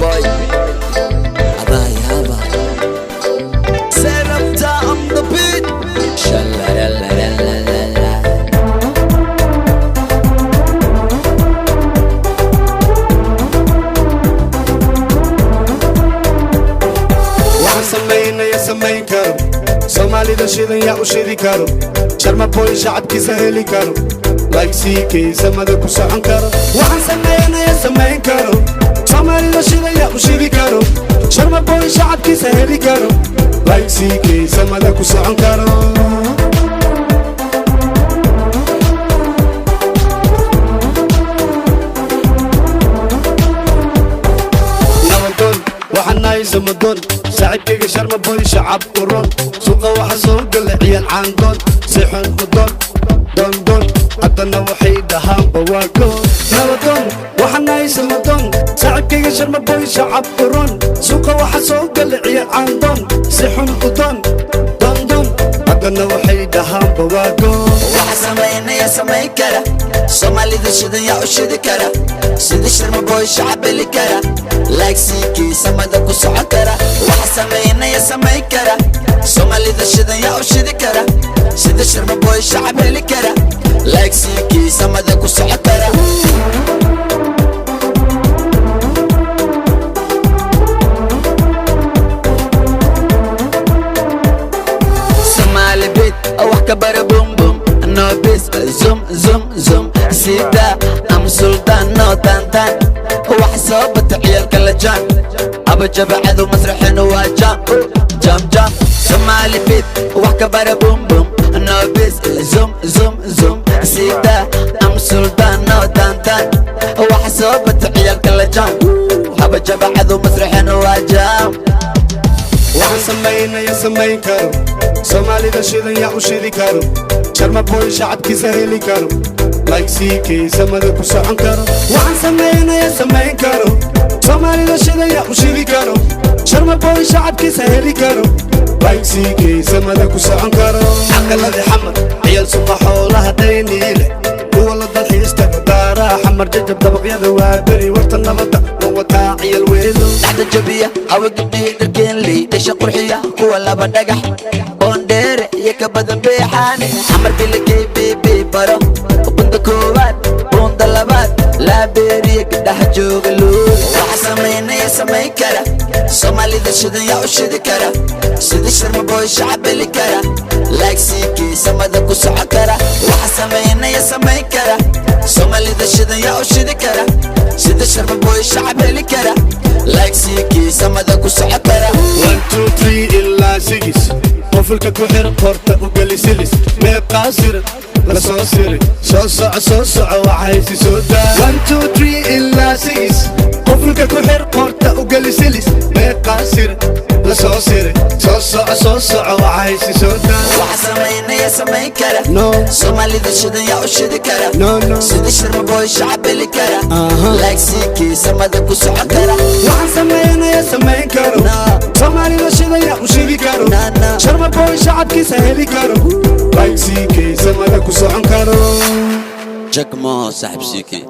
Boy abaayaba Serapta on the beat. Shalalalalala. Waxaan samaynaya samayn karo, Soomaalida shidan yaa u shidi karo, Sharma Boy shacabkiisa heli karo, laysiikay samada ku socon karo. Waxaan samaynaya samayn karo, Soomaalida shidan yaa u shidi karo, Sharma Boy shacabkiisa heli karo, laysiikay samada ku socon karo. Nabadoon waxaan nahay samadoon, saaxiibkayga Sharma Boy shacab u ron. Suuqa waxa soo gala ciyaal caandoon, si xun u doon doondoon, haddana waxay dhahaanba waa goon. Nabadoon waxaan nahay samadoon, saaxiibkayga Sharma Boy shacab u ron. Suuqa waxa soo gala ciyaal caandoon, si xun u doon doondoon, haddana waxay dhahaanba waa goon. Waxa samaynaya samayn kara, Soomaalida shidan yaa u shidi kara, sida Sharma Boy shacab heli kara, laagsiikii samada ku socon kara. Waxa samaynaya samayn kara, Soomaalida shidan yaa u shidi kara, sida Sharma Boy shacab heli kara, laagsiikii samada ku socon kara. Somali beat wax ka bara, boom boom, no bis, zoom zoom zoom, sida am sultan, no tan tan. Wax soo bata ciyaalka la jaan aba jabacadu masraxinu waa jam jam jam. Somali beat wax ka bara, boom boom, no bis, zoom zoom zoom, sida am sultan, no tan tan. Wax soo bata ciyaalka la jaan aba jabacadu masraxinu waa jam. Waxaan samaynaya samayn karo, Soomaalida shidan yaa u shidi karo, Sharma Boy shacabkiisa heli karo, laysiikay samada ku socon karo. Waxaan samaynaya samayn karo, Soomaalida shidan yaa u shidi karo, Sharma Boy shacabkiisa heli karo, laysiikay samada ku socon karo. Caqaladii Xamar, ciyaal suqa, xoolaha Dayniile, kuwa la dalxiistaga, daaraha Xamar Jajab, dabaqyada waa beri, warta nabadda ma wataa ciyal weedo. Dhaxda jabiya hawa gabdhihi dharkeenley dhasha qurxiya, kuwa laba dhagax oondheere iyo ka badan beexaane, Xamar bilikay bb baro, bunda koowaad, bunda labaad, Laabeeriya gabdhaha jooga luul. Waxa samaynaya samayn kara, Soomaalida shidan yaa u shidi kara, sida Sharma Boy shacab heli kara, laagsiikii samada ku socon kara. Waxa samaynaya samayn kara, Soomaalida shidan yaa u shidi kara, sida Sharma Boy shacab heli kara, laagsiikii samada ku socon kara. 1 2 3 ilaa 6, qofulka ku xir, qorta u geli silis, meeqaa sir la soo siri, soo soco, soo soco, waxaysi soo daa. 1 2 3 ilaa 6, qofulka ku xir, qorta u geli silis, meeqaa sir la soo siri, soo soco, soo soco, waxaysi soo daa. Waxa samaynaya samayn kara, No. Soomaalida shidan yaa u shidi kara, No. sida Sharma Boy shacab heli kara, laagsiikii samada ku socon kara. Waxaan samaynaya samayn karo, No. Soomaalida shidan yaa u shidi karo, No. Sharma Boy shacabkiisa heli karo, laysiikay samada ku socon karo. Jagmo saaxib siikii.